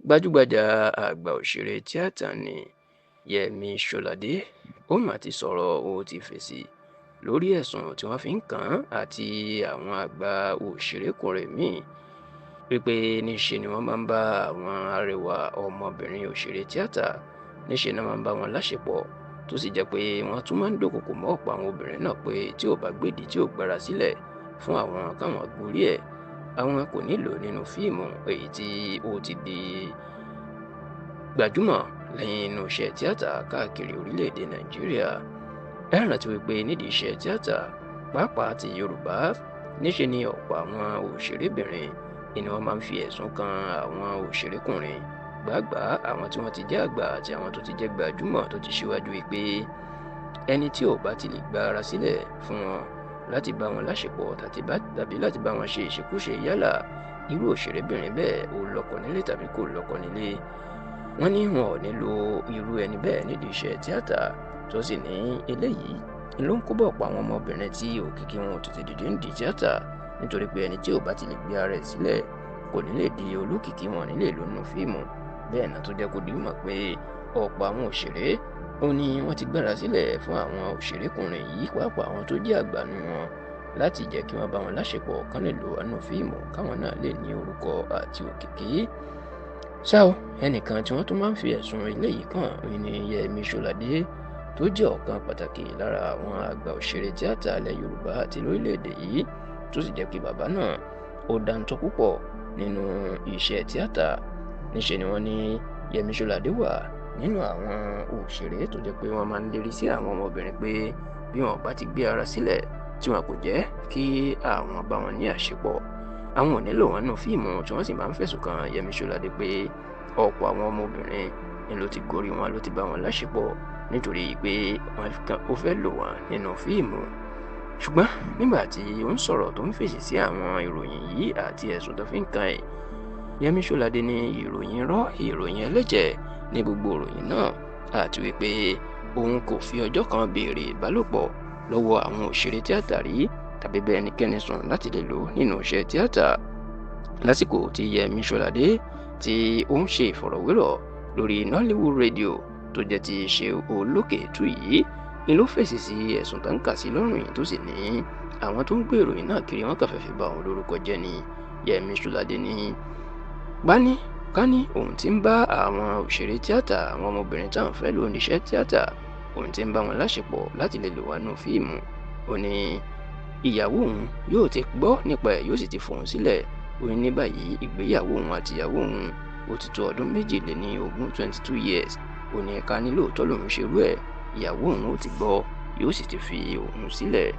Gbajúgbajà àgbà òṣèré tíátà nni Yẹmi Ṣọládé ó mà ti sọ̀rọ̀, ó ti fèsì lórí ẹ̀sùn tí wọ́n fi ń kàn án àti àwọn àgbà òṣèrékùnrin míín wípé níṣe ni wọ́n máa ń bá àwọn arẹwà ọmọbìnrin òṣèré tíátà, níṣe ni wọ́n máa ń bá wọn láṣepọ̀, tó sì jẹ́ pé wọ́n tún máa ń dúnkokò mọ́ ọ̀pọ̀ àwọn obìnrin náà pé tí ò bá gbèdí tí ò gbára sílẹ̀ fún àwọn káwọn gorí ẹ̀, àwọn kò nílò nínú fíìmù èyí tí ó ti di gbajúmọ̀ lẹ́yìn iṣẹ́ tíátà káàkiri orílẹ̀-èdè Nàìjíríà. Ẹ rántí wípé nídìí iṣẹ́ tíátà, pàápàá ti Yorùbá, níṣe ni ọ̀pọ̀ àwọn òṣèrébìnrin ni wọ́n máa ń fi ẹ̀sùn kan àwọn òṣèrékùnrin, pàápàá àwọn tí wọ́n ti jẹ́ àgbà àti àwọn tó ti jẹ́ gbajúmọ̀ tó ti ṣíwájú, wípé ẹni tí ò bá ti lè gba ara sílẹ̀ fún wọn láti bá wọn láṣepọ̀ tàbí láti bá wọn ṣe ìṣekúṣe, yálà irú òṣèrébìnrin bẹ́ẹ̀ ó lọ́kọ nílé tàbí kò lọ́kọ nílé, wọ́n ní wọn ò ní lo irú ẹni bẹ́ẹ̀ nídìí iṣẹ́ tíátà. Tó sì ní eléyìí ló ń kó bọ̀ pa àwọn ọmọbìnrin tí òkìkí wọn ò tètè dìde nídìí tíátà, nítorí pé ẹni tí ò bá ti lè gbé ara ẹ̀ sílẹ̀ kò ní lè di olókìkí, wọn ní lè lò nínú fíìmù. Bẹ́ẹ̀ náà tó jẹ́ kó di mọ̀ pé ọ̀pọ̀ àwọn òṣèré ó ní wọ́n ti gbára sílẹ̀ fún àwọn òṣèrékùnrin yìí, pàápàá àwọn tó jẹ́ àgbà nínú wọn, láti jẹ́ kí wọ́n bá wọn láṣepọ̀ kán lè lò wọ́n nínú fíìmù káwọn náà lè ní orúkọ àti òkìkí. Ṣá o, ẹnìkan tí wọ́n tún máa ń fi ẹ̀sùn eléyìí kàn ní Yẹmi Ṣọládé, tó jẹ́ ọ̀kan pàtàkì lára àwọn àgbà òṣèré tíátà ilẹ̀ Yorùbá àti lórílẹ̀‐èdè yìí, tó sì jẹ́ pé bàbá náà ó dáńtọ́ púpọ̀ nínú iṣẹ́ tíátà. Níṣe ni wọ́n ní Yẹmi Ṣọládé wà nínú àwọn òṣèré tó jẹ́ pé wọ́n máa ń lérí sí àwọn ọmọbìnrin pé bí wọn bá ti gbé ara sílẹ̀ tí wọn kò jẹ́ kí àwọn bá wọn ní àṣepọ̀, àwọn ò nílò wọn nínú fíìmù, tí wọ́n sì máa ń fẹ̀sùn kan Yẹmi Ṣọládé pé ọ̀pọ̀ àwọn ọmọbìnrin ni ló ti gorí wọn, ló ti bá wọn láṣepọ̀ nítorí pé ó fẹ́ lò wọ́n nínú fíìmù. Ṣùgbọ́n nígbà tí ó ń sọ̀rọ̀ tó ń fèsì sí àwọn ìròyìn yìí àti ẹ̀sùn tó fi ń kan ẹ̀, Yẹmi Ṣọládé ní ìròyìn rọ́, ìròyìn ẹlẹ́jẹ̀ ní gbogbo ìròyìn náà, àti wípé òun kò fi ọjọ́ kan béèrè ìbálòpọ̀ lọ́wọ́ àwọn òṣèré tíátà rí tàbí bẹ́ẹ̀ ẹnikẹ́ni sùn láti lè lò nínú iṣẹ́ tíátà. Lásìkò tí Yẹmi Ṣọládé tí ó ń ṣe ìfọ̀rọ̀wérọ̀ lórí Nollywood Radio tó jẹ́ ti ṣe olókè tú yìí ni ló fèsì sí ẹ̀sùn tó ń kà sí lọ́rùn yìí, tó sì ní àwọn tó ń gbé ìròyìn náà kiri wọn kàn fẹ́ fi ba òun lórúkọ jẹ́ ni. Yẹmi Ṣọládé ní gbani ká ní òun ti ń bá àwọn òṣèré tíátà, àwọn ọmọbìnrin táwọn fẹ́ lò níṣẹ́ tíátà, òun ti ń bá wọn láṣepọ̀ láti lè lò wá nínú fíìmù, ó ní ìyàwó òun yóò ti gbọ́ nípa ẹ̀, yóò sì ti fòun sílẹ̀. Ó ní ní báyìí ìgbéyàwó òun àti ìyàwó òun ó ti tó ọdún 22, 22 years. Ó ní ká ní lóòótọ́ lòun ṣerú ẹ̀, ìyàwó òun ó ti gbọ́, yóò sì ti fi òun sílẹ̀.